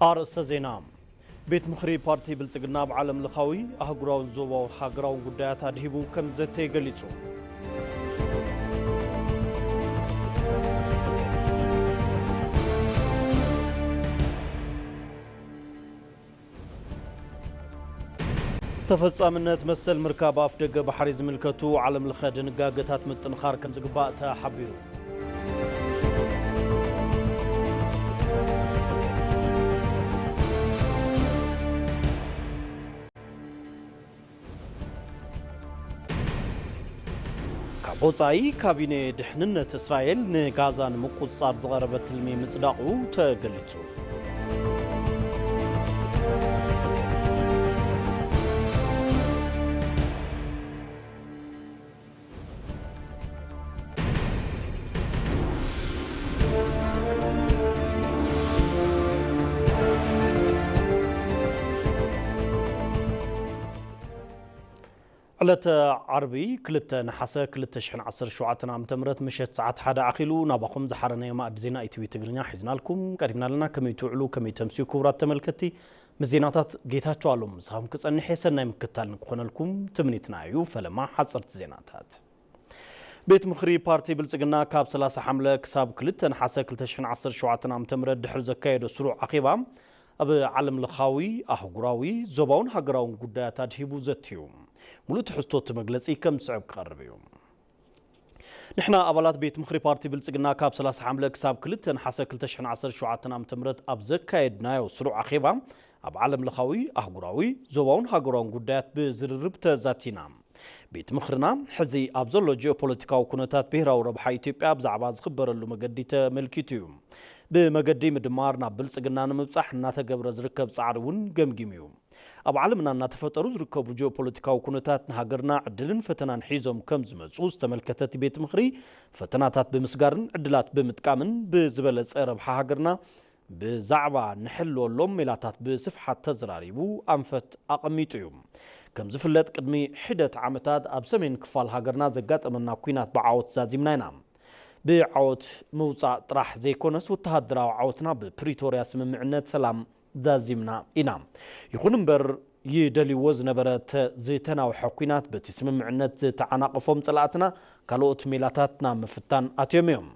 ኣርእስተ ዜና። ቤት ምኽሪ ፓርቲ ብልጽግና ኣብ ዓለም ለኻዊ፣ ኣህጉራውን ዞባዊ ሃገራውን ጉዳያት ኣድሂቡ ከም ዘተየ ገሊጹ። ተፈጻምነት መሰል ምርካብ ኣፍ ደገ ባሕሪ ዝምልከቱ ዓለም ለኸ ድንጋገታት ምጥንኻር ከም ዝግባእ ተሓቢሩ። ካብ ወጻኢ፣ ካቢኔ ድሕንነት እስራኤል ንጋዛ ንምቁጽጻር ዝቐረበ ትልሚ ምጽዳቑ ተገሊጹ። ዕለተ ዓርቢ ክልተ ነሓሰ ክልተ ሽሕን ዓሰርተ ሸውዓተን ዓመተ ምህረት ምሸት ሰዓት ሓደ ኣኺሉ ናባኹም ዝሓረናዮ ማእዲ ዜና ኢቲቪ ትግርኛ ሒዝናልኩም ቀሪብና ኣለና። ከመይ ትውዕሉ፣ ከመይ ተምስዩ ክቡራት ተመልከትቲ? ምስ ዜናታት ጌታቸው ኣሎም ምሳኹም ክጸንሕ እየ። ሰናይ ምክትታል ንክኾነልኩም ትምኒትና እዩ። ፈለማ ሓጸርቲ ዜናታት። ቤት ምኽሪ ፓርቲ ብልጽግና ካብ ሰላሳ ሓምለ ክሳብ ክልተ ነሓሰ ክልተ ሽሕን ዓሰርተ ሸውዓተን ዓመተ ምህረት ድሕሪ ዘካየዶ ስሩዕ ኣኼባ፣ ኣብ ዓለም ለኻዊ፣ ኣህጉራዊ፣ ዞባውን ሃገራውን ጉዳያት ኣድሂቡ ዘትዩ። ሙሉእ ትሕዝቶ እቲ መግለጺ ከም ዝስዕብ ክቐርብ እዩ። ንሕና ኣባላት ቤት ምኽሪ ፓርቲ ብልጽግና ካብ ሰላሳ ሓምለ ክሳብ ክልተ ነሓሰ ክልተ ሽሕን ዓሰርተ ሸውዓተን ዓመተ ምህረት ኣብ ዘካየድናዮ ስሩዕ ኣኼባ፣ ኣብ ዓለም ለኻዊ፣ ኣህጉራዊ፣ ዞባውን ሃገራውን ጉዳያት ብዝርርብ ተዛቲና። ቤት ምኽርና ሕዚ ኣብ ዘሎ ጂኦፖለቲካዊ ኩነታት ብሄራዊ ረብሓ ኢትዮጵያ ብዛዕባ ዝኽበረሉ መገዲ ተመልኪቱ እዩ። ብመገዲ ምድማር ናብ ብልጽግና ንምብጻሕ እናተገብረ ዝርከብ ጻዕሪ እውን ገምጊሙ እዩ። ኣብ ዓለምና እናተፈጠሩ ዝርከቡ ጂኦፖለቲካዊ ኩነታት ንሃገርና ዕድልን ፈተናን ሒዞም ከም ዝመጹ ዝተመልከተ እቲ ቤት ምኽሪ፣ ፈተናታት ብምስጋርን ዕድላት ብምጥቃምን ብዝበለጸ ረብሓ ሃገርና ብዛዕባ ንሕልወሎም ሜላታት ብስፍሓት ተዘራሪቡ ኣንፈት ኣቐሚጡ እዩ። ከም ዝፍለጥ፣ ቅድሚ ሒደት ዓመታት ኣብ ሰሜን ክፋል ሃገርና ዘጋጠመና ኲናት ብዓወት ዛዚምና ኢና። ብዓወት ምውጻእ ጥራሕ ዘይኮነስ፣ ወተሃደራዊ ዓወትና ብፕሪቶርያ ስምምዕነት ሰላም ዛዚምና ኢና። ይኹን እምበር፣ ይደልይዎ ዝነበረ ተ-፣ ዝተናውሐ ኲናት በቲ ስምምዕነት ዝተዓናቐፎም ጸላእትና ካልኦት ሜላታት ናብ ምፍታን ኣትዮም እዮም።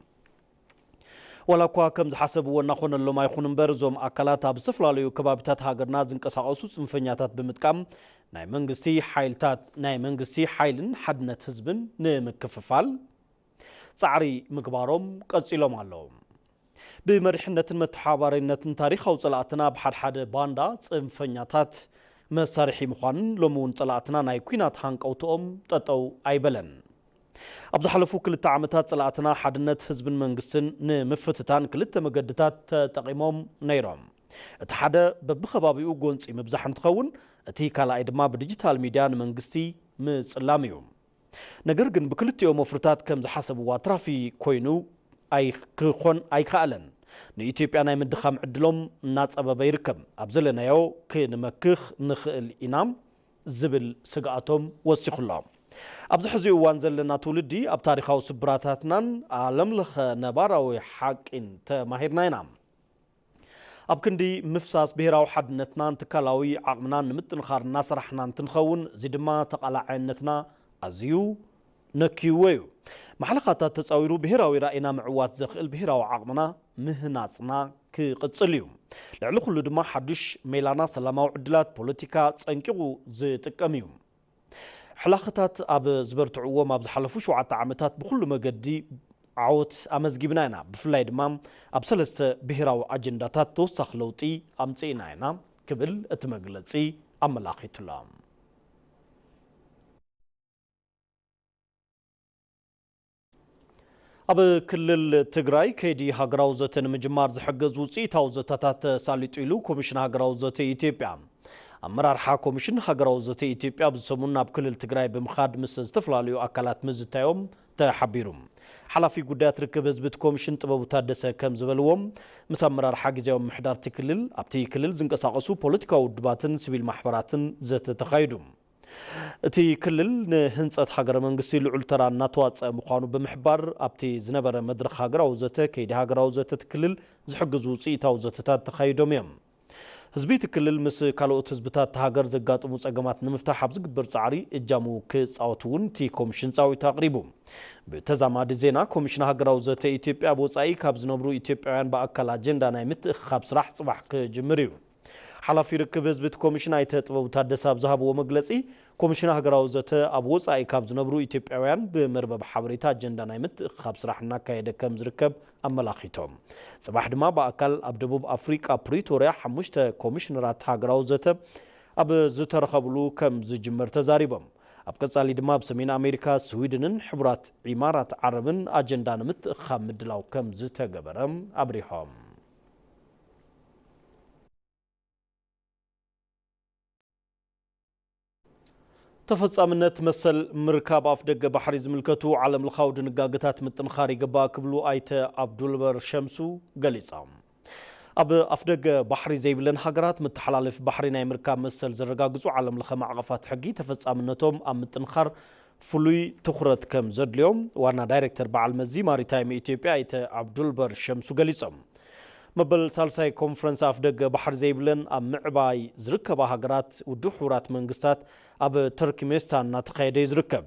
ዋላ እኳ ከም ዝሓሰብዎ እናኾነሎም ኣይኹን እምበር፣ እዞም ኣካላት ኣብ ዝተፈላለዩ ከባቢታት ሃገርና ዝንቀሳቐሱ ጽንፈኛታት ብምጥቃም ናይ መንግስቲ ሓይልታት፣ ናይ መንግስቲ ሓይልን ሓድነት ህዝብን ንምክፍፋል ጻዕሪ ምግባሮም ቀጺሎም ኣለዉ። ብመሪሕነትን መተሓባሪነትን ታሪኻዊ ጸላእትና ብሓድሓደ ባንዳ ጽንፈኛታት መሳርሒ ምዃንን ሎሚ እውን ጸላእትና ናይ ኲናት ሃንቀውትኦም ጠጠው ኣይበለን። ኣብ ዝሓለፉ ክልተ ዓመታት ጸላእትና ሓድነት ህዝብን መንግስትን ንምፍትታን ክልተ መገድታት ተጠቒሞም ነይሮም። እቲ ሓደ በብኸባቢኡ ጎንጺ ምብዛሕ እንትኸውን፣ እቲ ካልኣይ ድማ ብዲጂታል ሚድያ ንመንግስቲ ምጽላም እዩ። ነገር ግን ብክልቲኦም ወፍርታት ከም ዝሓሰብዎ ኣትራፊ ኮይኑ ኣይ-፣ ክኾን ኣይከኣለን። ንኢትዮጵያ ናይ ምድኻም ዕድሎም እናጸበበ ይርከብ። ኣብ ዘለናዮ ክንመክኽ ንኽእል ኢና ዝብል ስግኣቶም ወሲኹ ኣሎ። ኣብዚ ሕዚ እዋን ዘለና ትውልዲ ኣብ ታሪኻዊ ስብራታትናን ዓለም ለኸ ነባራዊ ሓቂን ተማሂርና ኢና። ኣብ ክንዲ ምፍሳስ ብሄራዊ ሓድነትናን ትካላዊ ዓቕምናን ንምጥንኻር እናሰራሕና እንትንኸውን፣ እዚ ድማ ተቓላዓይነትና ኣዝዩ ነክይዎ እዩ። ማሕለኻታት ተጻዊሩ ብሄራዊ ራእይና ምዕዋት ዘኽእል ብሄራዊ ዓቕምና ምህናጽና ክቕጽል እዩ። ልዕሊ ኩሉ ድማ ሓዱሽ ሜላና ሰላማዊ ዕድላት ፖለቲካ ጸንቂቑ ዝጥቀም እዩ። ሕላኽታት ኣብ ዝበርትዕዎም ኣብ ዝሓለፉ ሸውዓተ ዓመታት ብኹሉ መገዲ ዓወት ኣመዝጊብና ኢና። ብፍላይ ድማ ኣብ ሰለስተ ብሄራዊ ኣጀንዳታት ተወሳኺ ለውጢ ኣምጺእና ኢና ክብል እቲ መግለጺ ኣመላኺቱ ኣሎ። ኣብ ክልል ትግራይ ከይዲ ሃገራዊ ዘተ ንምጅማር ዝሕግዝ ውፅኢታዊ ዘተታት ተሳሊጡ ኢሉ ኮሚሽን ሃገራዊ ዘተ ኢትዮጵያ። ኣመራርሓ ኮሚሽን ሃገራዊ ዘተ ኢትዮጵያ ኣብዚ ሰሙን ናብ ክልል ትግራይ ብምኻድ ምስ ዝተፈላለዩ ኣካላት ምዝታዮም ተሓቢሩ። ሓላፊ ጉዳያት ርክብ ህዝቢ እቲ ኮሚሽን ጥበቡ ታደሰ ከም ዝበልዎም፣ ምስ ኣመራርሓ ግዜያዊ ምምሕዳር እቲ ክልል፣ ኣብቲ ክልል ዝንቀሳቐሱ ፖለቲካዊ ውድባትን ሲቪል ማሕበራትን ዘተ ተኻይዱ። እቲ ክልል ንህንጸት ሃገረ መንግስቲ ልዑል ተራ እናተዋጸአ ምዃኑ ብምሕባር፣ ኣብቲ ዝነበረ መድረኽ ሃገራዊ ዘተ፣ ከይዲ ሃገራዊ ዘተ እቲ ክልል ዝሕግዙ ውጽኢታዊ ዘተታት ተኻይዶም እዮም። ህዝቢ እቲ ክልል ምስ ካልኦት ህዝብታት እታ ሃገር ዘጋጥሙ ጸገማት ንምፍታሕ ኣብ ዝግበር ጻዕሪ እጃሙ ክጻወት እውን እቲ ኮሚሽን ጻዊቱ ኣቕሪቡ። ብተዛማዲ ዜና፣ ኮሚሽን ሃገራዊ ዘተ ኢትዮጵያ ኣብ ወጻኢ ካብ ዝነብሩ ኢትዮጵያውያን ብኣካል ኣጀንዳ ናይ ምትእኽኻብ ስራሕ ጽባሕ ክጅምር እዩ። ሓላፊ ርክብ ህዝቢ እቲ ኮሚሽን ኣይተ ጥበቡ ታደሰ ኣብ ዝሃብዎ መግለጺ፣ ኮሚሽን ሃገራዊ ዘተ ኣብ ወጻኢ ካብ ዝነብሩ ኢትዮጵያውያን ብመርበብ ሓበሬታ ኣጀንዳ ናይ ምትእኽኻብ ስራሕ እናካየደ ከም ዝርከብ ኣመላኺቶም። ጽባሕ ድማ ብኣካል ኣብ ደቡብ ኣፍሪቃ ፕሪቶርያ ሓሙሽተ ኮሚሽነራት ሃገራዊ ዘተ ኣብ ዝተረኸብሉ ከም ዝጅመር ተዛሪቦም። ኣብ ቀጻሊ ድማ ኣብ ሰሜን ኣሜሪካ፣ ስዊድንን ሕቡራት ኢማራት ዓረብን ኣጀንዳ ንምትእኽኻብ ምድላው ከም ዝተገበረ ኣብሪሆም። ተፈጻምነት መሰል ምርካብ ኣፍደገ ባሕሪ ዝምልከቱ ዓለምለኻዊ ድንጋገታት ምጥንኻር ይግባእ ክብሉ ኣይተ ኣብዱልበር ሸምሱ ገሊጾም። ኣብ ኣፍደገ ባሕሪ ዘይብለን ሃገራት መተሓላለፊ ባሕሪ ናይ ምርካብ መሰል ዘረጋግጹ ዓለምለኸ ማዕቐፋት ሕጊ ተፈጻምነቶም ኣብ ምጥንኻር ፍሉይ ትኹረት ከም ዘድልዮም ዋና ዳይሬክተር በዓል መዚ ማሪታይም ኢትዮጵያ ኣይተ ኣብዱልበር ሸምሱ ገሊጾም። መበል ሳልሳይ ኮንፈረንስ ኣፍደገ ባሕሪ ዘይብለን ኣብ ምዕባይ ዝርከባ ሃገራት ውድብ ሕቡራት መንግስታት ኣብ ተርክሜስታን እናተኻየደ እዩ ዝርከብ።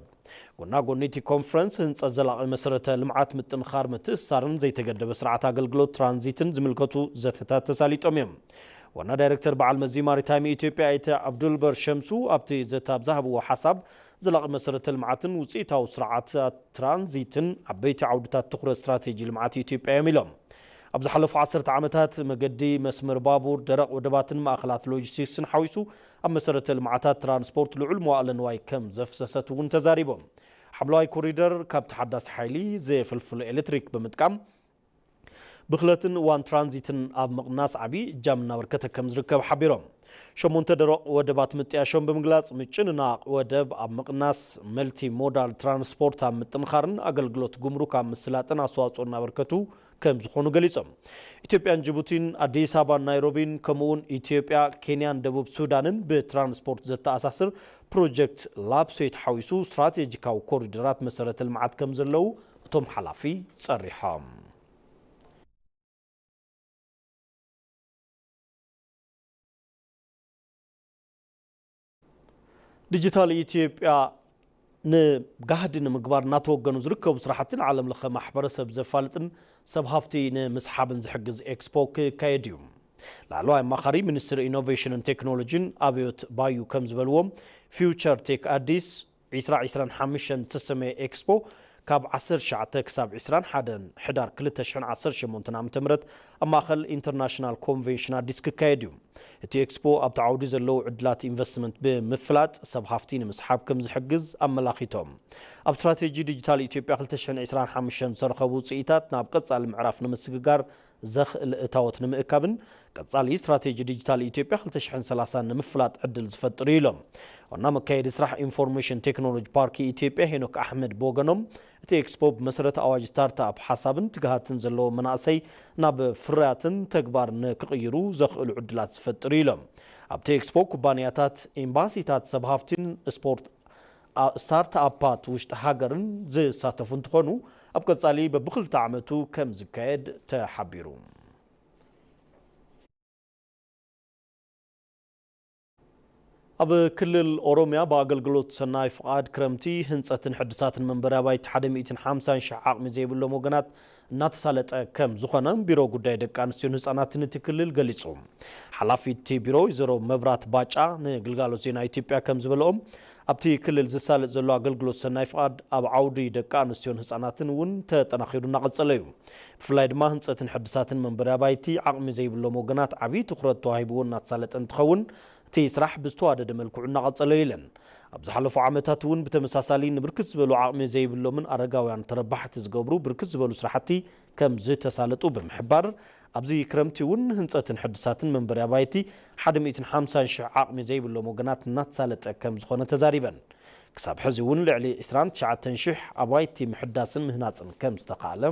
ጎና ጎኒ እቲ ኮንፈረንስ ህንጸት ዘላቒ መሰረተ ልምዓት ምጥንኻር ምትእስሳርን ዘይተገደበ ስርዓት ኣገልግሎት ትራንዚትን ዝምልከቱ ዘተታት ተሳሊጦም እዮም። ዋና ዳይሬክተር በዓል መዚ ማሪታይም ኢትዮጵያ ኣይተ ኣብዱልበር ሸምሱ ኣብቲ ዘተ ኣብ ዝሃብዎ ሓሳብ ዘላቒ መሰረተ ልምዓትን ውፅኢታዊ ስርዓታት ትራንዚትን ዓበይቲ ዓውድታት ትኹረት ስትራቴጂ ልምዓት ኢትዮጵያ እዮም ኢሎም። ኣብ ዝሓለፉ ዓሰርተ ዓመታት መገዲ፣ መስመር ባቡር፣ ደረቕ ወደባትን ማእኸላት ሎጂስቲክስን ሓዊሱ ኣብ መሰረተ ልምዓታት ትራንስፖርት ልዑል መዋእለ ንዋይ ከም ዘፍሰሰት እውን ተዛሪቦም። ሓምለዋይ ኮሪደር ካብ ተሓዳሲ ሓይሊ ዘየፈልፍሎ ኤሌክትሪክ ብምጥቃም ብኽለትን እዋን ትራንዚትን ኣብ ምቕናስ ዓብዪ እጃም እናበርከተ ከም ዝርከብ ሓቢሮም። ሸሞንተ ደረቕ ወደባት ምጥያሾም ብምግላጽ፣ ምጭንናቕ ወደብ ኣብ ምቕናስ፣ መልቲ ሞዳል ትራንስፖርት ኣብ ምጥንኻርን ኣገልግሎት ጉምሩክ ኣብ ምስላጥን ኣስተዋጽኦ እናበርከቱ ከም ዝኾኑ ገሊጾም። ኢትዮጵያን ጅቡቲን፣ ኣዲስ ኣበባን ናይሮቢን፣ ከምኡውን ኢትዮጵያ፣ ኬንያን ደቡብ ሱዳንን ብትራንስፖርት ዘተኣሳስር ፕሮጀክት ላፕሶይት ሓዊሱ ስትራቴጂካዊ ኮሪደራት መሰረተ ልምዓት ከም ዘለዉ እቶም ሓላፊ ጸሪሖም። ዲጂታል ኢትዮጵያ ንጋህዲ ንምግባር እናተወገኑ ዝርከቡ ስራሕቲ ንዓለም ለኸ ማሕበረሰብ ዘፋልጥን ሰብ ሃፍቲ ንምስሓብን ዝሕግዝ ኤክስፖ ክካየድ እዩ። ላዕለዋይ ኣማኻሪ ሚኒስትሪ ኢኖቬሽንን ቴክኖሎጂን ኣብዮት ባዩ ከም ዝበልዎ፣ ፊውቸር ቴክ ኣዲስ ዒስራ ዒስራን ሓሙሽተን ዝተሰመየ ኤክስፖ ካብ ዓሰርተ ትሽዓተ ክሳብ ዒስራን ሓደን ሕዳር ክልተ ሽሕን ዓሰርተ ሸሞንተን ዓመተ ምህረት ኣብ ማእኸል ኢንተርናሽናል ኮንቬንሽን ኣዲስ ክካየድ እዩ። እቲ ኤክስፖ ኣብቲ ዓውዲ ዘለዉ ዕድላት ኢንቨስትመንት ብምፍላጥ ሰብ ሃፍቲ ንምስሓብ ከም ዝሕግዝ ኣመላኺቶም። ኣብ ስትራቴጂ ዲጂታል ኢትዮጵያ ክልተ ሽሕን ዕስራን ሓሙሽተን ዝተረኸቡ ውፅኢታት ናብ ቀፃሊ ምዕራፍ ንምስግጋር ዘኽእል እታወት ንምእካብን ቀጻሊ ስትራቴጂ ዲጂታል ኢትዮጵያ ክልተ ሽሕን ሰላሳን ንምፍላጥ ዕድል ዝፈጥር እዩ ኢሎም። ዋና መካየዲ ስራሕ ኢንፎርሜሽን ቴክኖሎጂ ፓርክ ኢትዮጵያ ሄኖክ ኣሕመድ ብወገኖም፣ እቲ ኤክስፖ ብመሰረት ኣዋጅ ስታርትኣፕ ሓሳብን ትግሃትን ዘለዎ መናእሰይ ናብ ፍርያትን ተግባር ንክቕይሩ ዘኽእሉ ዕድላት ዝፈጥር እዩ ኢሎም። ኣብቲ ኤክስፖ ኩባንያታት፣ ኤምባሲታት፣ ሰብ ሃፍቲን ስፖርት ኣ-፣ ስታርትኣፓት ውሽጢ ሃገርን ዝሳተፉ እንትኾኑ፣ ኣብ ቀጻሊ በብክልተ ዓመቱ ከም ዝካየድ ተሓቢሩ። ኣብ ክልል ኦሮሚያ ብኣገልግሎት ሰናይ ፍቓድ ክረምቲ ህንጸትን ሕድሳትን መንበሪ ኣባይቲ ሓደ ሚእትን ሓምሳን ሽሕ ዓቕሚ ዘይብሎም ወገናት እናተሳለጠ ከም ዝኾነ ቢሮ ጉዳይ ደቂ ኣንስትዮን ህጻናትን እቲ ክልል ገሊጹ። ሓላፊ እቲ ቢሮ ወይዘሮ መብራት ባጫ ንግልጋሎት ዜና ኢትዮጵያ ከም ዝበለኦም፣ ኣብቲ ክልል ዝሳለጥ ዘሎ ኣገልግሎት ሰናይ ፍቓድ ኣብ ዓውዲ ደቂ ኣንስትዮን ህጻናትን እውን ተጠናኺሩ እናቐጸለ እዩ። ብፍላይ ድማ ህንጸትን ሕድሳትን መንበሪ ኣባይቲ ዓቕሚ ዘይብሎም ወገናት ዓብዪ ትኹረት ተዋሂብዎ እናተሳለጠ እንትኸውን፣ እቲ ስራሕ ብዝተዋደደ መልክዑ እናቐጸለ እዩ ኢለን። ኣብ ዝሓለፉ ዓመታት እውን ብተመሳሳሊ ንብርክት ዝበሉ ዓቕሚ ዘይብሎምን ኣረጋውያን ተረባሕቲ ዝገብሩ ብርክት ዝበሉ ስራሕቲ ከም ዝተሳለጡ ብምሕባር፣ ኣብዚ ክረምቲ እውን ህንጸትን ሕድሳትን መንበሪ ኣባይቲ ሓደ ሚእትን ሓምሳን ሽሕ ዓቕሚ ዘይብሎም ወገናት እናተሳለጠ ከም ዝኾነ ተዛሪበን። ክሳብ ሕዚ እውን ልዕሊ ዕስራን ትሽዓተን ሽሕ ኣባይቲ ምሕዳስን ምህናጽን ከም ዝተኻእለ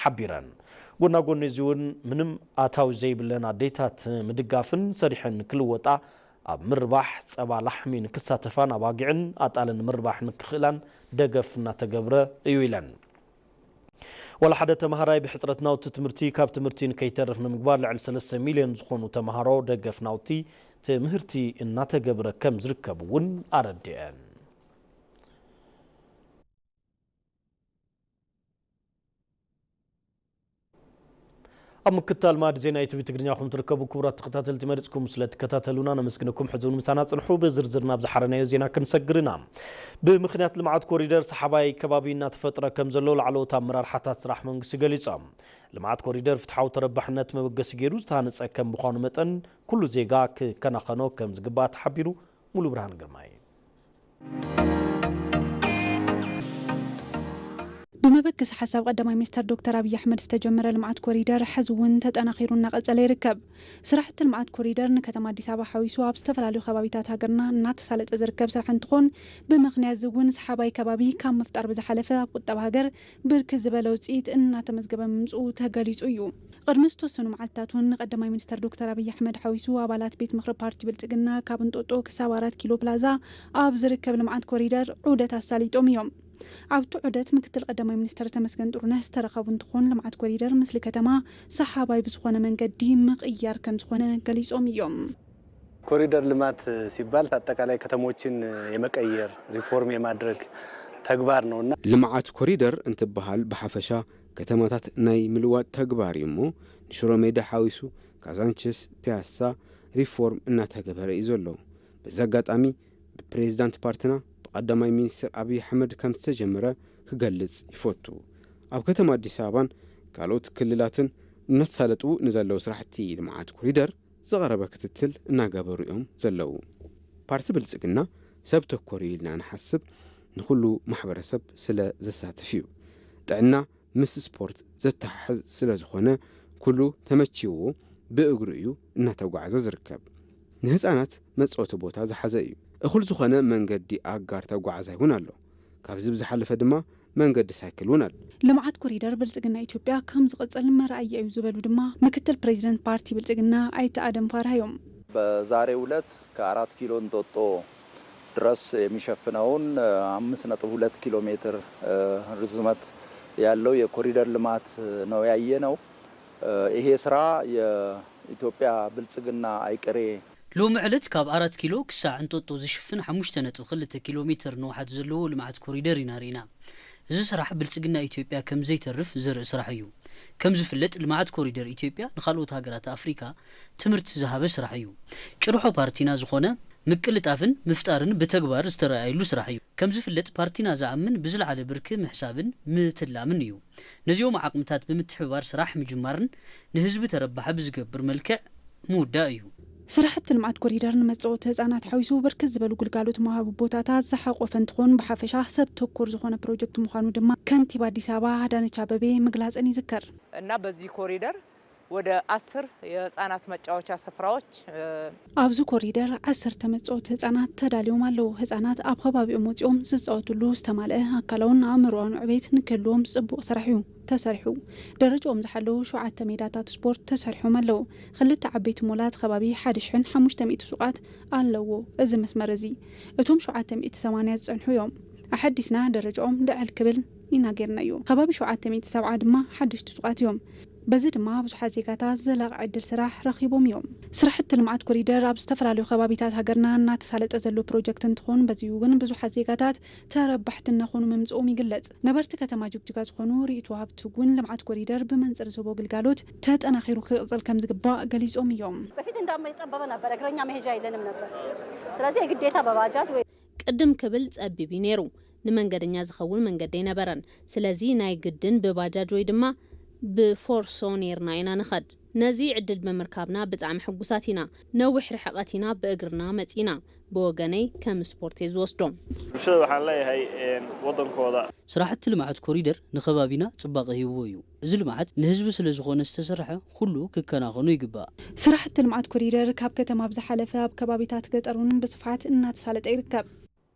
ሓቢረን። ጎና ጎኒ እዚ እውን ምንም ኣታዊ ዘይብለን ኣዴታት ምድጋፍን ሰሪሐን ክልወጣ ኣብ ምርባሕ ጸባ ላሕሚ ንክሳተፋን ኣባጊዕን ኣጣልን ምርባሕ ንክኽእላን ደገፍ እናተገብረ እዩ ኢለን። ዋላ ሓደ ተምሃራይ ብሕፅረት ናውቲ ትምህርቲ ካብ ትምህርቲ ንከይተርፍ ንምግባር ልዕሊ ሰለስተ ሚልዮን ዝኾኑ ተምሃሮ ደገፍ ናውቲ ትምህርቲ እናተገብረ ከም ዝርከብ እውን ኣረድአን። ኣብ ምክታል ማዕድ ዜና ኢቲቪ ትግርኛ ኹም ትርከቡ ክቡራት ተኸታተልቲ፣ መሪጽኩም ስለ ትከታተሉና ነመስግነኩም። ሕዚ እውን ምሳና ጽንሑ። ብዝርዝር ናብ ዝሓረናዮ ዜና ክንሰግር ኢና። ብምኽንያት ልምዓት ኮሪደር ሰሓባይ ከባቢ እናተፈጥረ ከም ዘሎ ላዕለዎት ኣመራርሓታት ስራሕ መንግስቲ ገሊጾም። ልምዓት ኮሪደር ፍትሓዊ ተረባሕነት መበገሲ ገይሩ ዝተሃነጸ ከም ምዃኑ መጠን ኩሉ ዜጋ ክከናኸኖ ከም ዝግባእ ተሓቢሩ። ሙሉ ብርሃን ግርማይ። ብመበገሲ ሓሳብ ቀዳማይ ሚኒስተር ዶክተር ኣብይ ኣሕመድ ዝተጀመረ ልምዓት ኮሪደር ሕዚ እውን ተጠናኺሩ እናቐጸለ ይርከብ። ስራሕቲ ልምዓት ኮሪደር ንከተማ ኣዲስ ኣበባ ሓዊሱ ኣብ ዝተፈላለዩ ከባቢታት ሃገርና እናተሳለጠ ዝርከብ ስራሕ እንትኾን፣ ብምኽንያት እዚ እውን ሰሓባይ ከባቢ ካብ ምፍጣር ብዝሓለፈ ኣብ ቁጠባ ሃገር ብርክት ዝበለ ውፅኢት እናተመዝገበ ምምፅኡ ተገሊፁ እዩ። ቅድሚ ዝተወሰኑ መዓልትታት እውን ንቀዳማይ ሚኒስተር ዶክተር ኣብይ ኣሕመድ ሓዊሱ ኣባላት ቤት ምኽሪ ፓርቲ ብልፅግና ካብ እንጦጦ ክሳብ ኣራት ኪሎ ፕላዛ ኣብ ዝርከብ ልምዓት ኮሪደር ዑደት ኣሳሊጦም እዮም። ኣብቲ ዑደት ምክትል ቀዳማይ ሚኒስተር ተመስገን ጥሩነህ ዝተረኸቡ እንትኾን፣ ልምዓት ኮሪደር ምስሊ ከተማ ሰሓባይ ብዝኾነ መንገዲ ምቕያር ከም ዝኾነ ገሊጾም እዮም። ኮሪደር ልማት ሲባል ኣጠቃላይ ከተሞችን የመቀየር፣ ሪፎርም የማድረግ ተግባር ነውና። ልምዓት ኮሪደር እንትበሃል ብሓፈሻ ከተማታት ናይ ምልዋጥ ተግባር እዩ እሞ፣ ንሽሮ ሜዳ ሓዊሱ ካዛንችስ፣ ፒያሳ ሪፎርም እናተገበረ እዩ ዘሎ። በዚ ኣጋጣሚ ብፕሬዝዳንት ፓርትና ብቀዳማይ ሚኒስትር ኣብይ ኣሕመድ ከም ዝተጀመረ ክገልጽ ይፈቱ። ኣብ ከተማ ኣዲስ ኣበባን ካልኦት ክልላትን እናተሳለጡ ንዘለዉ ስራሕቲ ልምዓት ኮሪደር ዝቐረበ ክትትል እናገበሩ እዮም ዘለዉ። ፓርቲ ብልጽግና ሰብ ተኮር እዩ ኢልና ንሓስብ፣ ንኹሉ ማሕበረሰብ ስለ ዘሳትፍ እዩ። ጥዕና ምስ ስፖርት ዘተሓሕዝ ስለ ዝኾነ፣ ኩሉ ተመችይዎ ብእግሩ እዩ እናተጓዕዘ ዝርከብ። ንህፃናት መፃወቲ ቦታ ዝሓዘ እዩ። እኹል ዝኾነ መንገዲ ኣጋር ተጓዓዛይ እውን ኣሎ። ካብዚ ብዝሓለፈ ድማ መንገዲ ሳይክል እውን ኣሎ። ልምዓት ኮሪደር ብልጽግና ኢትዮጵያ ከም ዝቕጽል መርኣያ እዩ ዝበሉ ድማ ምክትል ፕሬዚደንት ፓርቲ ብልጽግና ኣይተ ኣደም ፋርሃ እዮም። በዛሬው ዕለት ከአራት ኪሎ እንጦጦ ድረስ የሚሸፍነውን አምስት ነጥብ ሁለት ኪሎ ሜትር ርዝመት ያለው የኮሪደር ልማት ነው ያየነው። ይሄ ስራ የኢትዮጵያ ብልጽግና አይቀሬ ሎሚ ዕለት ካብ ኣራት ኪሎ ክሳዕ እንጦጦ ዝሽፍን ሓሙሽተ ነጥቢ ክልተ ኪሎ ሜትር ንውሓት ዘለዎ ልምዓት ኮሪደር ኢና ርኢና። እዚ ስራሕ ብልጽግና ኢትዮጵያ ከም ዘይተርፍ ዘርኢ ስራሕ እዩ። ከም ዝፍለጥ፣ ልምዓት ኮሪደር ኢትዮጵያ ንኻልኦት ሃገራት ኣፍሪካ ትምህርቲ ዝሃበ ስራሕ እዩ። ጭርሖ ፓርቲና ዝኾነ ምቅልጣፍን ምፍጣርን ብተግባር ዝተረኣየሉ ስራሕ እዩ። ከም ዝፍለጥ፣ ፓርቲና ዝኣምን ብዝለዓለ ብርኪ ምሕሳብን ምትላምን እዩ። ነዚኦም ዓቕምታት ብምትሕብባር ስራሕ ምጅማርን ንህዝቢ ተረባሒ ብዝገብር መልክዕ ምውዳእ እዩ። ስራሕቲ ልምዓት ኮሪደር ንመጻወቲ ህጻናት ሓዊሱ ብርክት ዝበሉ ግልጋሎት መውሃቢ ቦታታት ዝሓቆፈ እንትኾን፣ ብሓፈሻ ሰብ ተኮር ዝኾነ ፕሮጀክት ምዃኑ ድማ ከንቲባ ኣዲስ ኣበባ ኣዳነች ኣበቤ ምግላጸን ይዝከር። እና በዚህ ኮሪደር ወደ አስር የህፃናት መጫወቻ ስፍራዎች፣ እ፣ ኣብዚ ኮሪደር ዓሰርተ መጻወቲ ህጻናት ተዳልዮም ኣለዉ። ህጻናት ኣብ ከባቢኦም ወጺኦም ዝጻወትሉ ዝተማልአ ኣካላውን ኣእምሮኣውን ዕቤት ንክህልዎም ጽቡቕ ስራሕ እዩ ተሰሪሑ። ደረጃኦም ዝሓለዉ ሸውዓተ ሜዳታት ስፖርት ተሰሪሖም ኣለዉ። ክልተ ዓበይቲ ሞላት ከባቢ ሓደ ሽሕን ሓሙሽተ ሚእቲ ሱቓት ኣለዎ። እዚ መስመር እዚ እቶም ሸውዓተ ሚእቲ ሰማንያ ዝጸንሑ እዮም። ኣሐዲስና ደረጃኦም ልዕል ክብል ኢና ጌርናዮ። ከባቢ ሸውዓተ ሚእቲ ሰብዓ ድማ ሓደሽቲ ሱቓት እዮም። በዚ ድማ ብዙሓት ዜጋታት ዘላቒ ዕድል ስራሕ ረኺቦም እዮም። ስራሕቲ ልምዓት ኮሪደር ኣብ ዝተፈላለዩ ከባቢታት ሃገርና እናተሳለጠ ዘሎ ፕሮጀክት እንትኾን፣ በዚ እውን ብዙሓት ዜጋታት ተረባሕቲ እናኾኑ ምምፅኦም ይግለጽ። ነበርቲ ከተማ ጅግጅጋ ዝኾኑ ርኢቶ ሃብቱ እውን ልምዓት ኮሪደር ብመንፅር ዝህቦ ግልጋሎት ተጠናኺሩ ክቕፅል ከም ዝግባእ ገሊጾም እዮም። በፊት እንዳውም የጠበበ ነበር፣ እግረኛ መሄጃ የለንም ነበር። ስለዚህ የግዴታ በባጃጅ ወይ ቅድም ክብል ጸቢብ እዩ ነይሩ። ንመንገደኛ ዝኸውን መንገዲ ኣይነበረን። ስለዚ ናይ ግድን ብባጃጅ ወይ ድማ ብፎርሶ ነይርና ኢና ንኸድ። ነዚ ዕድል ብምርካብና ብጣዕሚ ሕጉሳት ኢና። ነዊሕ ርሕቐት ኢና ብእግርና መጺና። ብወገነይ ከም ስፖርት እየ ዝወስዶ። Bulshada waxaan leeyahay, een, waddankooda. ስራሕቲ ልምዓት ኮሪደር ንከባቢና ጽባቐ ሂብዎ እዩ። እዚ ልምዓት ንህዝቢ ስለ ዝኾነ ዝተሰርሐ ኩሉ ክከናኸኖ ይግባእ። ስራሕቲ ልምዓት ኮሪደር ካብ ከተማ ብዝሓለፈ ኣብ ከባቢታት ገጠር እውን ብስፍሓት እናተሳለጠ ይርከብ።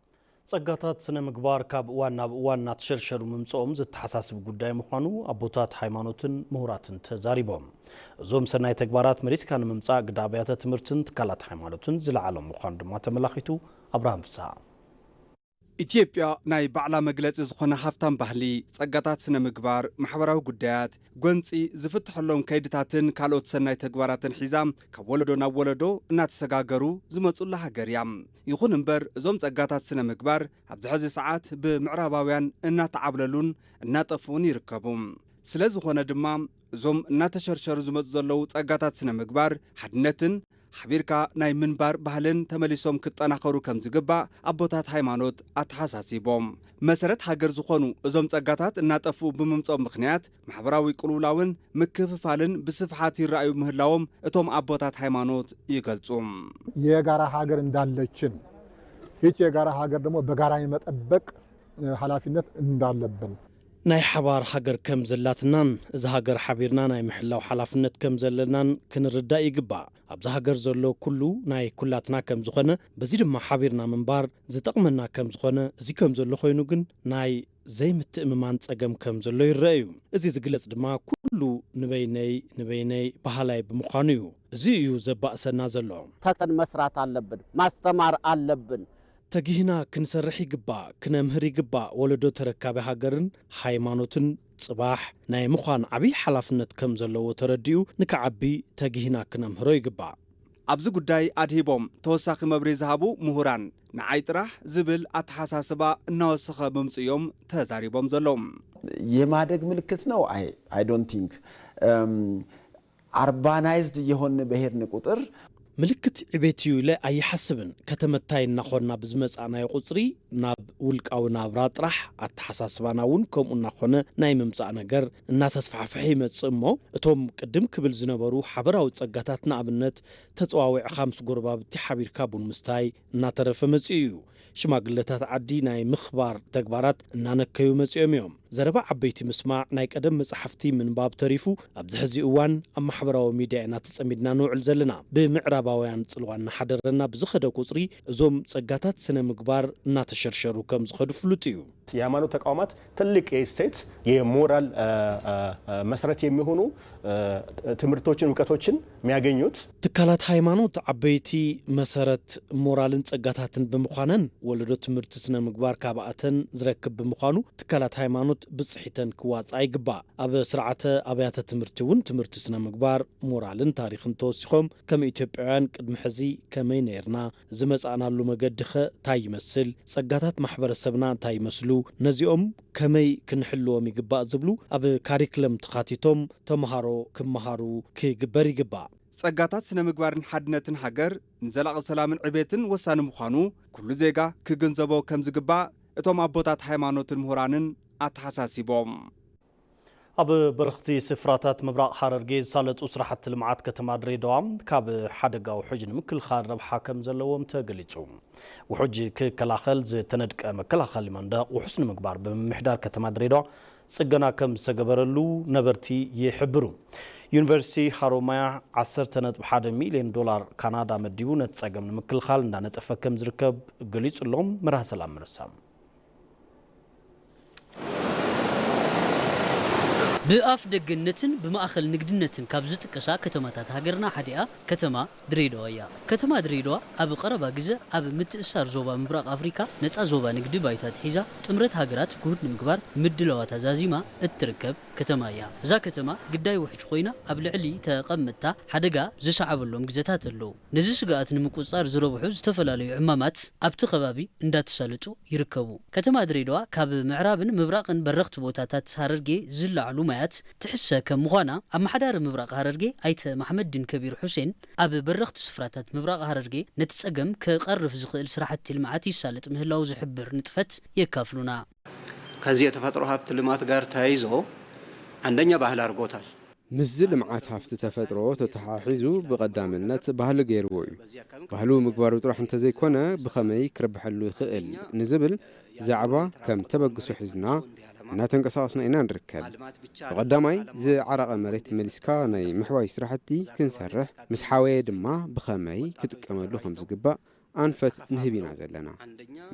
ጸጋታት ስነ ምግባር ካብ እዋን ናብ እዋን እናተሸርሸሩ ምምጽኦም ዘተሓሳስብ ጉዳይ ምዃኑ ኣቦታት ሃይማኖትን ምሁራትን ተዛሪቦም። እዞም ሰናይ ተግባራት መሊስካ ንምምጻእ ግደ ኣብያተ ትምህርትን ትካላት ሃይማኖትን ዝለዓለ ምዃኑ ድማ ተመላኺቱ። ኣብርሃም ፍስሃ። ኢትዮጵያ ናይ ባዕላ መግለጺ ዝኾነ ሃፍታም ባህሊ፣ ጸጋታት ስነ ምግባር፣ ማሕበራዊ ጉዳያት፣ ጎንጺ ዝፍትሐሎም ከይድታትን ካልኦት ሰናይ ተግባራትን ሒዛ ካብ ወለዶ ናብ ወለዶ እናተሰጋገሩ ዝመጹላ ሃገር እያ። ይኹን እምበር እዞም ጸጋታት ስነ ምግባር ኣብዚ ሕዚ ሰዓት ብምዕራባውያን እናተዓብለሉን እናጠፍኡን ይርከቡ። ስለ ዝኾነ ድማ እዞም እናተሸርሸሩ ዝመጹ ዘለዉ ጸጋታት ስነ ምግባር ሓድነትን ሓቢርካ ናይ ምንባር ባህልን ተመሊሶም ክጠናኸሩ ከም ዝግባእ ኣቦታት ሃይማኖት ኣተሓሳሲቦም። መሰረት ሃገር ዝኾኑ እዞም ጸጋታት እናጠፍኡ ብምምጾም ምኽንያት ማሕበራዊ ቅልውላውን ምክፍፋልን ብስፍሓት ይረኣዩ ምህላዎም እቶም ኣቦታት ሃይማኖት ይገልጹ። የጋራ ሀገር እንዳለችን ይች የጋራ ሀገር ደግሞ በጋራ የመጠበቅ ኃላፊነት እንዳለብን ናይ ሓባር ሃገር ከም ዘላትናን እዛ ሃገር ሓቢርና ናይ ምሕላው ሓላፍነት ከም ዘለናን ክንርዳእ ይግባእ። ኣብዛ ሃገር ዘሎ ኩሉ ናይ ኩላትና ከም ዝኾነ፣ በዚ ድማ ሓቢርና ምንባር ዝጠቕመና ከም ዝኾነ፣ እዚ ከም ዘሎ ኮይኑ ግን ናይ ዘይምትእምማን ጸገም ከም ዘሎ ይረአ እዩ። እዚ ዝግለጽ ድማ ኩሉ ንበይነይ ንበይነይ በሃላይ ብምዃኑ እዩ። እዚ እዩ ዘባእሰና ዘሎ። ተጠን መስራት ኣለብን፣ ማስተማር ኣለብን። ተጊህና ክንሰርሕ ይግባእ፣ ክነምህር ይግባእ። ወለዶ ተረካቢ ሃገርን ሃይማኖትን ጽባሕ ናይ ምዃን ዓብዪ ሓላፍነት ከም ዘለዎ ተረዲኡ ንክዓቢ ተጊህና ክነምህሮ ይግባእ። ኣብዚ ጉዳይ ኣድሂቦም ተወሳኺ መብርሂ ዝሃቡ ምሁራን ንዓይ ጥራሕ ዝብል ኣተሓሳስባ እናወሰኸ ምምፅኡ እዮም ተዛሪቦም ዘለዉ። የማደግ ምልክት ነው። I don't think urbanized እየሆን በሄድን ቁጥር ምልክት ዕቤት እዩ ኢለ ኣይሓስብን። ከተመታይ እናኾንና ብዝመጻእናዮ ቁጽሪ ናብ ውልቃዊ ናብራ ጥራሕ ኣተሓሳስባና እውን ከምኡ እናኾነ ናይ ምምጻእ ነገር እናተስፋሕፈሐ ይመጽእ እሞ እቶም ቅድም ክብል ዝነበሩ ሓበራዊ ጸጋታት ንኣብነት ተጸዋዊዕኻ ምስ ጎረባብቲ ሓቢርካ ቡን ምስታይ እናተረፈ መጺኡ እዩ። ሽማግለታት ዓዲ ናይ ምኽባር ተግባራት እናነከዩ መጺኦም እዮም። ዘረባ ዓበይቲ ምስማዕ ናይ ቀደም መጻሕፍቲ ምንባብ ተሪፉ ኣብዚ ሕዚ እዋን ኣብ ማሕበራዊ ሚድያ ኢና ተጸሚድና ንውዕል ዘለና። ብምዕራባውያን ጽልዋ እናሓደረና ብዝኸደ ቁጽሪ እዞም ጸጋታት ስነ ምግባር እናተሸርሸሩ ከም ዝኸዱ ፍሉጥ እዩ። የሃይማኖት ተቋማት ትልቅ የእሴት የሞራል መሰረት የሚሆኑ ትምህርቶችን እውቀቶችን የሚያገኙት ትካላት ሃይማኖት ዓበይቲ መሰረት ሞራልን ጸጋታትን ብምዃነን ወለዶ ትምህርቲ ስነ ምግባር ካብ ኣተን ዝረክብ ብምዃኑ ትካላት ሃይማኖት ብጽሒተን ክዋጽኣ ይግባእ። ኣብ ስርዓተ ኣብያተ ትምህርቲ እውን ትምህርቲ ስነ ምግባር ሞራልን ታሪኽን ተወሲኾም ከም ኢትዮጵያውያን ቅድሚ ሕዚ ከመይ ነይርና ዝመጻእናሉ መገዲ ኸ እንታይ ይመስል? ጸጋታት ማሕበረሰብና እንታይ ይመስሉ? ነዚኦም ከመይ ክንሕልዎም ይግባእ ዝብሉ ኣብ ካሪክለም ተኻቲቶም ተምሃሮ ክመሃሩ ክግበር ይግባእ። ጸጋታት ስነ ምግባርን ሓድነትን ሃገር ንዘላቒ ሰላምን ዕቤትን ወሳኒ ምዃኑ ኩሉ ዜጋ ክግንዘቦ ከም ዝግባእ እቶም ኣቦታት ሃይማኖትን ምሁራንን ኣተሓሳሲቦም። ኣብ በረኽቲ ስፍራታት ምብራቕ ሓረርጌ ዝሳለጡ ስራሕቲ ልምዓት ከተማ ድሬዳዋ ካብ ሓደጋ ውሑጅ ንምክልኻል ረብሓ ከም ዘለዎም ተገሊጹ። ውሑጅ ክከላኸል ዝተነድቀ መከላኸሊ መንደቕ ውሑስ ንምግባር ብምምሕዳር ከተማ ድሬዳዋ ጽገና ከም ዝተገበረሉ ነበርቲ ይሕብሩ። ዩኒቨርሲቲ ሃሮማያ ዓሰርተ ነጥቢ ሓደ ሚልዮን ዶላር ካናዳ መዲቡ ነቲ ጸገም ንምክልኻል እንዳነጠፈ ከም ዝርከብ ገሊጹ ኣሎ። መርሃ ሰላም መረሳ። ብኣፍ ደገነትን ብማእኸል ንግድነትን ካብ ዝጥቀሳ ከተማታት ሃገርና ሓዲኣ ከተማ ድሬዳዋ እያ። ከተማ ድሬዳዋ ኣብ ቐረባ ግዘ ኣብ ምትእስሳር ዞባ ምብራቕ ኣፍሪካ ነፃ ዞባ ንግዲ ባይታ ኣትሒዛ ጥምረት ሃገራት ክሁድ ንምግባር ምድላዋታ ዛዚማ እትርከብ ከተማ እያ። እዛ ከተማ ግዳይ ውሕጅ ኮይና ኣብ ልዕሊ ተቐመጥታ ሓደጋ ዝሰዓበሎም ግዘታት ኣለዉ። ነዚ ስግኣት ንምቁፅፃር ዝረብሑ ዝተፈላለዩ ዕማማት ኣብቲ ከባቢ እንዳተሳለጡ ይርከቡ። ከተማ ድሬዳዋ ካብ ምዕራብን ምብራቕን በረኽቲ ቦታታት ሃረርጌ ዝለዓሉ ማያት ትሕሰ ከም ምዃና ኣመሓዳሪ ምብራቕ ሃረርጌ ኣይተ ማሕመድዲን ከቢር ሑሴን ኣብ በረኽቲ ስፍራታት ምብራቕ ሃረርጌ ነቲ ፀገም ክቐርፍ ዝኽእል ስራሕቲ ልምዓት ይሳለጥ ምህላው ዝሕብር ንጥፈት የካፍሉና። ከዚህ የተፈጥሮ ሀብት ልማት ጋር ተያይዞ አንደኛ ባህል አድርጎታል። ምስዚ ልምዓት ሃፍቲ ተፈጥሮ ተተሓሒዙ ብቐዳምነት ባህሊ ገይርዎ እዩ። ባህሉ ምግባሩ ጥራሕ እንተዘይኮነ ብኸመይ ክረብሐሉ ይኽእል ንዝብል ዛዕባ ከም ተበግሶ ሒዝና እናተንቀሳቐስና ኢና ንርከብ። ብቐዳማይ ዝዓረቐ መሬት መሊስካ ናይ ምሕዋይ ስራሕቲ ክንሰርሕ፣ ምስ ሓወየ ድማ ብኸመይ ክጥቀመሉ ከም ዝግባእ ኣንፈት ንህብ ኢና ዘለና።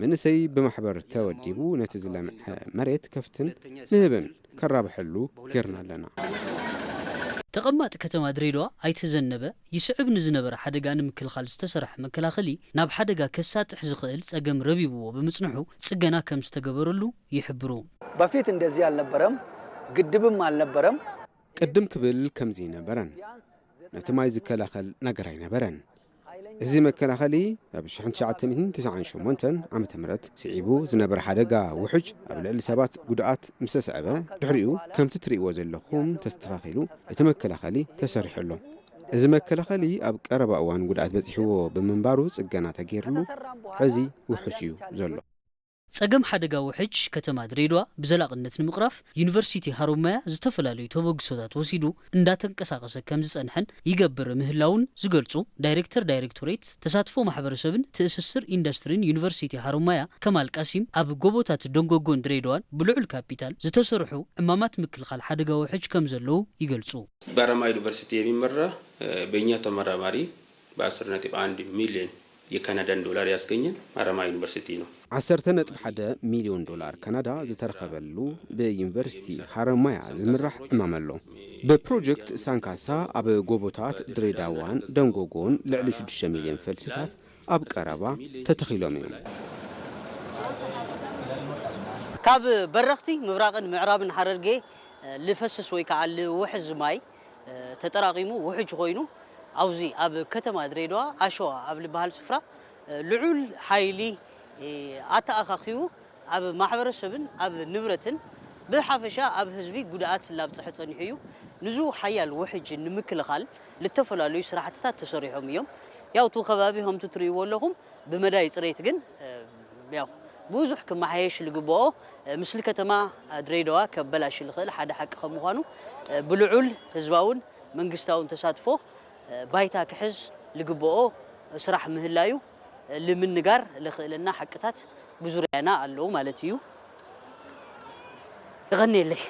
መንእሰይ ብማሕበር ተወዲቡ ነቲ ዝለምዐ መሬት ከፍትን ንህብን ከራብሐሉ ጌርና ኣለና። ተቐማጢ ከተማ ድሬዳዋ ኣይተ ዘነበ፣ ይስዕብ ንዝነበረ ሓደጋ ንምክልኻል ዝተሰርሐ መከላኸሊ ናብ ሓደጋ ከሳጥሕ ዝኽእል ጸገም ረቢብዎ ብምጽንሑ ጽገና ከም ዝተገበረሉ ይሕብሩ። በፊት እንደዚህ አልነበረም፣ ግድብም አልነበረም። ቅድም ክብል ከምዚ ኣይነበረን። ነቲ ማይ ዝከላኸል ነገር ኣይነበረን። እዚ መከላኸሊ ኣብ ሽሕን ትሽዓተ ሚእትን ተስዓን ሸሞንተን ዓመተ ምህረት ስዒቡ ዝነበረ ሓደጋ ውሕጅ ኣብ ልዕሊ ሰባት ጉድኣት ምስ ኣስዐበ፣ ድሕሪኡ ከምቲ ትርእይዎ ዘለኹም ተስተኻኺሉ እቲ መከላኸሊ ተሰሪሑ ኣሎ። እዚ መከላኸሊ ኣብ ቀረባ እዋን ጉድኣት በፂሕዎ ብምንባሩ ፅገና ተገይርሉ ሕዚ ውሑስ እዩ ዘሎ። ጸገም ሓደጋ ውሕጅ ከተማ ድሬዳዋ ብዘላቕነት ንምቕራፍ ዩኒቨርሲቲ ሃሮማያ ዝተፈላለዩ ተበግሶታት ወሲዱ እንዳተንቀሳቐሰ ከም ዝጸንሐን ይገብር ምህላውን ዝገልጹ ዳይሬክተር ዳይሬክቶሬት ተሳትፎ ማሕበረሰብን ትእስስር ኢንዱስትሪን ዩኒቨርሲቲ ሃሮማያ ከማል ቃሲም፣ ኣብ ጎቦታት ደንጎጎን ድሬዳዋን ብልዑል ካፒታል ዝተሰርሑ ዕማማት ምክልኻል ሓደጋ ውሕጅ ከም ዘለዉ ይገልጹ። በረማ ዩኒቨርሲቲ የሚመራ በእኛ ተመራማሪ በአስር ነጥብ አንድ ሚሊዮን የካናዳን ዶላር ያስገኘን አረማ ዩኒቨርሲቲ ነው። ዓሰርተ ነጥቢ ሓደ ሚልዮን ዶላር ካናዳ ዝተረኸበሉ ብዩኒቨርሲቲ ሃረማያ ዝምራሕ ዕማም ኣሎ። ብፕሮጀክት ሳንካሳ ኣብ ጎቦታት ድሬዳዋን ደንጎጎን ልዕሊ ሽዱሽተ ሚልዮን ፈልስታት ኣብ ቀረባ ተተኺሎም እዮም። ካብ በረኽቲ ምብራቕን ምዕራብን ሓረርጌ ልፈስስ ወይ ከዓ ልውሕዝ ማይ ተጠራቒሙ ውሕጅ ኮይኑ ኣብዚ ኣብ ከተማ ድሬዳዋ ኣሸዋ ኣብ ዝበሃል ስፍራ ልዑል ሓይሊ ኣተኣኻኺቡ ኣብ ማሕበረሰብን ኣብ ንብረትን ብሓፈሻ ኣብ ህዝቢ ጉድኣት ላብፅሐ ፀኒሑ እዩ። ንዙ ሓያል ውሕጅ ንምክልኻል ልተፈላለዩ ስራሕትታት ተሰሪሖም እዮም። ያው እቲ ከባቢ ከምቲ ትርእይዎ ኣለኹም ብመዳይ ፅሬት ግን ያው ብዙሕ ክመሓየሽ ልግብኦ፣ ምስሊ ከተማ ድሬዳዋ ከበላሽ ልኽእል ሓደ ሓቂ ከም ምዃኑ ብልዑል ህዝባውን መንግስታውን ተሳትፎ ባይታ ክሕዝ ልግብኦ ስራሕ ምህላዩ ልምንጋር ልኽእለና ሓቅታት ብዙርያና ኣለዉ ማለት እዩ። ይቐንየለይ።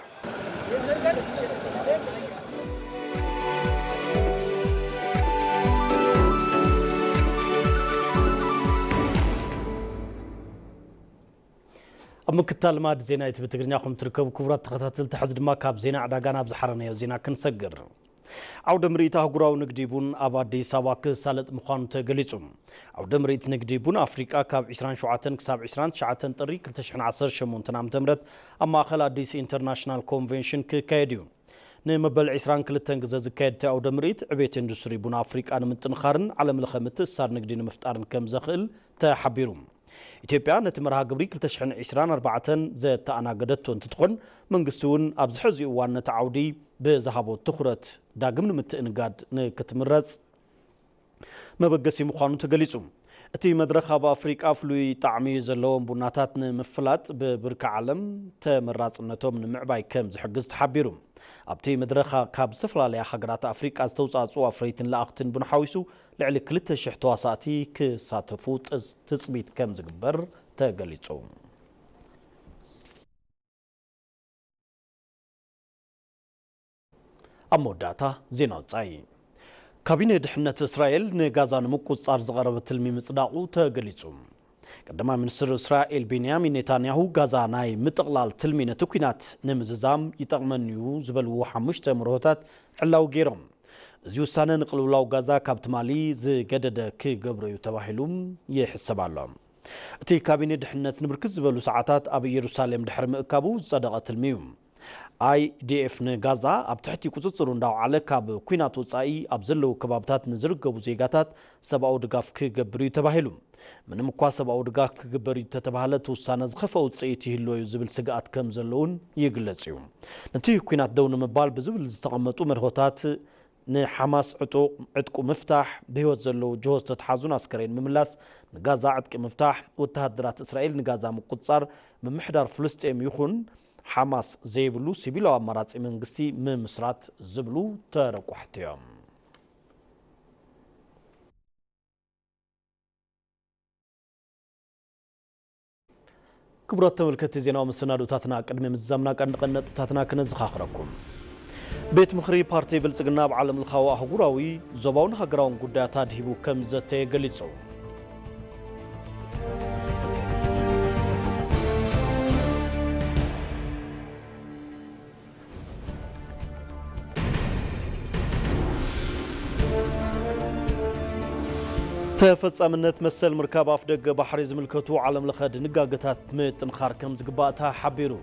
ኣብ ምክታል ማድ ዜና ኢቲቪ ትግርኛ ኹም ትርከቡ ክቡራት ተኸታተልቲ፣ ሕዚ ድማ ካብ ዜና ዕዳጋ ናብ ዝሓረናዮ ዜና ክንሰግር። ዓውደ ምርኢት ኣህጉራዊ ንግዲ ቡን ኣብ ኣዲስ ኣበባ ክሳለጥ ምዃኑ ተገሊጹ። ዓውደ ምርኢት ንግዲ ቡን ኣፍሪቃ ካብ ዕስራን ሸውዓተን ክሳብ ዕስራን ትሽዓተን ጥሪ ክልተ ሽሕን ዓሰርተ ሸሞንተን ዓመተ ምህረት ኣብ ማእኸል ኣዲስ ኢንተርናሽናል ኮንቬንሽን ክካየድ እዩ። ንመበል ዕስራን ክልተን ግዘ ዝካየድ እቲ ኣውደ ምርኢት ዕቤት ኢንዱስትሪ ቡን ኣፍሪቃ ንምጥንኻርን ዓለም ለኸ ምትእስሳር ንግዲ ንምፍጣርን ከም ዘኽእል ተሓቢሩ። ኢትዮጵያ ነቲ መርሃ ግብሪ ክልተ ሽሕን ዕስራን ኣርባዕተን ዘተኣናገደቶ እንትትኾን፣ መንግስቲ እውን ኣብዚ ሕዚ እዋን ነቲ ዓውዲ ብዝሃቦ ትኹረት ዳግም ንምትእንጋድ ንክትምረፅ መበገሲ ምዃኑ ተገሊጹ። እቲ መድረኽ ኣብ ኣፍሪቃ ፍሉይ ጣዕሚ ዘለዎም ቡናታት ንምፍላጥ ብብርኪ ዓለም ተመራጽነቶም ንምዕባይ ከም ዝሕግዝ ተሓቢሩ። ኣብቲ መድረኽ ካብ ዝተፈላለያ ሃገራት ኣፍሪቃ ዝተውጻእጽኡ ኣፍረይትን ለኣኽትን ቡን ሓዊሱ ልዕሊ ክልተ ሽሕ ተዋሳእቲ ክሳተፉ ጥዝ-፣ ትጽቢት ከም ዝግበር ተገሊጹ። ኣብ መወዳእታ ዜና ወጻኢ። ካቢነ ድሕነት እስራኤል ንጋዛ ንምቁጽጻር ዝቐረበ ትልሚ ምጽዳቑ ተገሊጹ። ቀዳማይ ሚኒስትር እስራኤል ቤንያሚን ኔታንያሁ ጋዛ ናይ ምጥቕላል ትልሚ ነቲ ኲናት ንምዝዛም ይጠቕመኒ'ዩ ዝበልዎ ሓሙሽተ መርሆታት ዕላዊ ገይሮም። እዚ ውሳነ ንቅልውላው ጋዛ ካብ ትማሊ ዝገደደ ክገብሮ እዩ ተባሂሉ ይሕሰብ ኣሎ። እቲ ካቢኔ ድሕነት ንብርክት ዝበሉ ሰዓታት ኣብ ኢየሩሳሌም ድሕሪ ምእካቡ ዝጸደቐ ትልሚ እዩ። ኣይዲኤፍ ንጋዛ ኣብ ትሕቲ ቁጽጽሩ እንዳውዓለ ካብ ኲናት ወጻኢ ኣብ ዘለዉ ከባብታት ንዝርከቡ ዜጋታት ሰብኣዊ ድጋፍ ክገብር እዩ ተባሂሉ። ምንም እኳ ሰብኣዊ ድጋፍ ክግበር እዩ እንተተባህለ እቲ ውሳነ ዝኸፍአ ውጽኢት ይህልዎ እዩ ዝብል ስግኣት ከም ዘሎ እውን ይግለጽ እዩ። ነቲ ኲናት ደው ንምባል ብዝብል ዝተቐመጡ መርሆታት ንሓማስ ዕጡቕ ዕጥቁ ምፍታሕ፣ ብህይወት ዘለዉ ጅሆ ዝተትሓዙን ኣስከሬን ምምላስ፣ ንጋዛ ዕጥቂ ምፍታሕ፣ ወተሃደራት እስራኤል ንጋዛ ምቁጽጻር፣ ምምሕዳር ፍልስጤም ይኹን ሓማስ ዘይብሉ ሲቪላዊ ኣማራጺ መንግስቲ ምምስራት ዝብሉ ተረቋሕቲ እዮም። ክቡራት ተመልከትቲ ዜናዊ መሰናዶታትና ቅድሚ ምዝዛምና ቀንዲ ቀንዲ ነጥብታትና ክነዘኻኽረኩም። ቤት ምኽሪ ፓርቲ ብልጽግና ኣብ ዓለም ለኻዊ ኣህጉራዊ ዞባውን ሃገራውን ጉዳያት ኣድሂቡ ከም ዘተየ ገሊጹ። ተፈጻምነት መሰል ምርካብ ኣፍደገ ባሕሪ ዝምልከቱ ዓለም ለኸ ድንጋገታት ምጥንኻር ከም ዝግባእ ተሓቢሩ።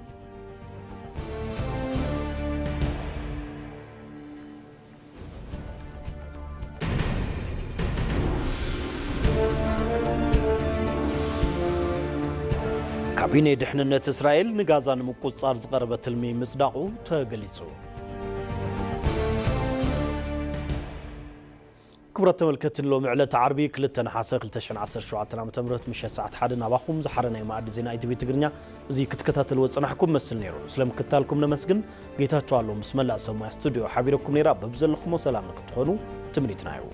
ካቢኔ ድሕንነት እስራኤል ንጋዛ ንምቁጽጻር ዝቐረበ ትልሚ ምጽዳቑ ተገሊጹ። ክቡራት ተመልከትቲ፣ ሎሚ ዕለት ዓርቢ ክልተ ነሓሰ ክልተ ሽሕን ዓሰርተ ሸውዓተን ዓመተ ምህረት ምሸት ሰዓት ሓደ ናባኹም ዝሓረ ናይ መኣዲ ዜና ኢቲቪ ትግርኛ እዚ ክትከታተልዎ ዝጸናሕኩም መስል ነይሩ። ስለምክትታልኩም ነመስግን። ጌታቸው ኣሎ ምስ መላእ ሰብ ሞያ ስቱዲዮ ሓቢረኩም ነይራ። በብዘለኹሞ ሰላም ንክትኾኑ ትምኒትና እዩ።